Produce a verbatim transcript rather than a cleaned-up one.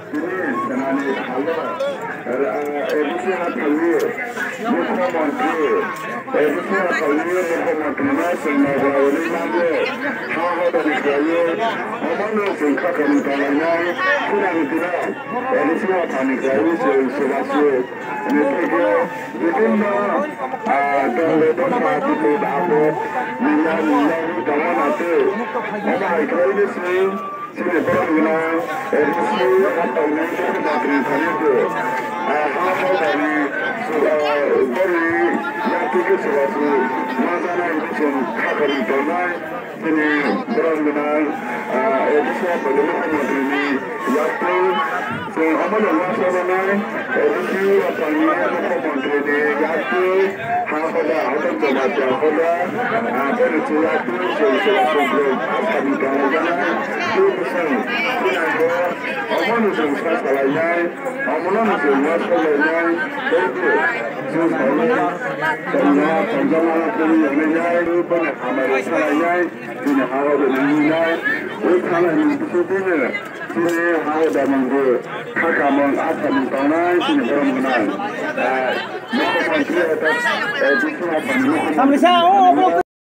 Tini senani thalo, A D C hathani mukhyamantri, A D C hathani mukhyamantri no chwng naikolaiwi mano, ha hodani khlaiwi, omono chwng kha kami tonglainai, khwnani tino A D C hathani khlaiwi chwng swbasu ni theke bibhinno, ah, dol dopha, biphut aphut, nila nila wngwi tongma nate, omo hai khlaiwi chwng Chini borok gwnang, eh, bisi haphangni mukhyamantri thani bo, ah, ha haphangni, ah, boni yakti khe sobasu ma janai hwnwi chwng kha kami tongnai. Chini borok gwnang, ah, eh, bisi haphangni mukhyamantri ni yakti chwng omono ma sobanai, eh, bisi haphangni mukhyamantri ni yakti ha hoda, hoda joma hoda, ah, boni chwng yakti chwng sobasu borok kha kami tongna janai. Tei bwswng, tei nangkhe, omono chwng sa salainai, omono chwng ma salainai, tei bo chwng salai, tongma, tongjakma, tei yanglainai, tei bono hamari salainai, chini ha-o bo nanglinai, tei thangnani bisingtwi chini ha-o damung bo kha kamung, a samung tongnai, chini borom gwnang. Ah, mukhyamantri, eh, bising haphangni mukhyamantri.